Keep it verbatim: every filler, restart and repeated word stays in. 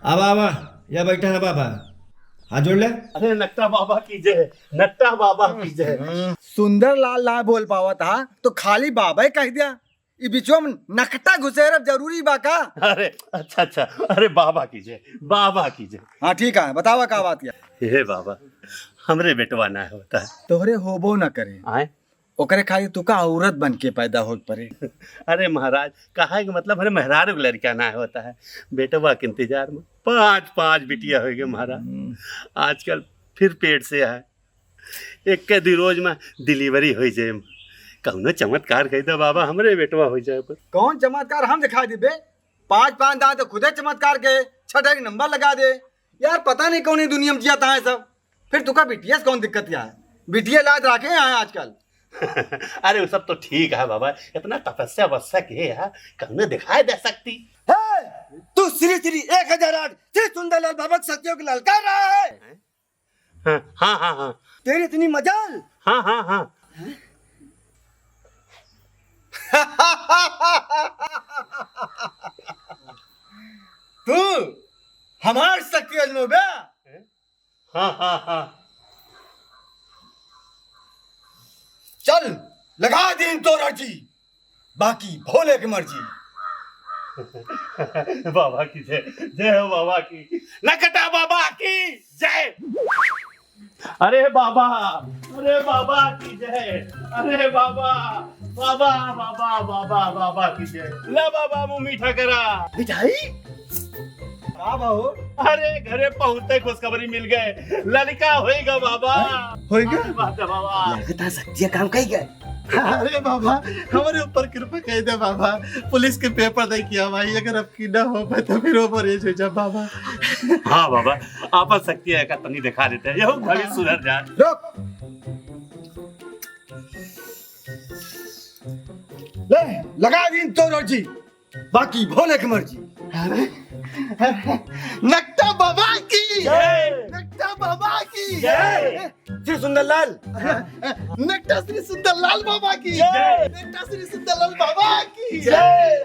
आवा, आवा, या बैठा है बाबा, हाथ जोड़ ले। अरे नकटा बाबा की जय, नकटा बाबा की जय। सुंदर लाल ना बोल पावत हा तो खाली बाबा ही कह दिया। ई बिचवा में नकटा घुसेरब जरूरी बा का? अरे अच्छा अच्छा, अरे बाबा की जय, बाबा की जय। हाँ ठीक है, बतावा का बात या? हे बाबा, हमरे बेटवा ना होता है। तोहरे होबो ना करे। आए? ओकरे खातिर तुका औरत बन के पैदा होके पड़े। अरे महाराज, कहा के मतलब, अरे मेहरारू के लड़का ना होता है, बेटवा के इंतजार में पांच पांच बिटिया हो गए महाराज। हम्म। आजकल फिर पेट से है, एक के दू रोज में डिलीवरी हो जाए। कौनो चमत्कार कह दे बाबा, हमरे बेटवा हो जाए पर। कौन चमत्कार हम दिखा देबे? पांच पांच दांत तो खुदे चमत्कार के छठे के नंबर लगा दे। यार पता नहीं कौन ही दुनिया में जिया है सब। फिर तुका बिटिया से कौन दिक्कत या है? बिटिया लाज राखे हैं आजकल। अरे वो सब तो ठीक है बाबा, इतना तपस्या वस्या के है, कौनो दिखाई दे सकती। हे, तू श्री श्री एक हजार आठ श्री सुंदरलाल बाबा के शक्तियों के ललकार रहा है। हाँ हाँ हाँ हाँ। तेरी इतनी मजाल। हाँ हाँ हाँ। तू हमार शक्ति अजमोबे? हाँ हाँ हाँ। चल, लगा दीन तोर अर्जी, बाकी भोले की मर्जी। बाबा की जय, जय हो बाबा की, नकटा बाबा की जय। अरे बाबा, अरे बाबा की जय, अरे बाबा, बाबा, बाबा, बाबा, बाबा की जय। ला बाबा, मुंह मीठा करा। मिठाई? का बा हो? अरे घरे पहुँचते खुशखबरी मिल गए, लड़का होएगा बाबा। होएगा? अरे बाप रे बाबा। लगता शक्तियाँ काम कही गए। अरे बाबा, हमारे ऊपर कृपा कर दे बाबा। पुलिस के पेपर दे किया भाई, अगर अब की ना हो पाए तो फिर वो मरीज हो जा बाबा। हाँ बाबा, आपन शक्ति है का तनी दिखा देते हैं, यहू घड़ी सुधर जा। रुक। ले, लगा दीन तोर अर्जी, बाकी भोले की मर्जी। अरे, अरे, नकटा बाबा की जय। नकटा बाबा की जय। श्री सुंदरलाल। नकटा श्री सुंदरलाल बाबा की जय। नकटा श्री सुंदरलाल बाबा की जय।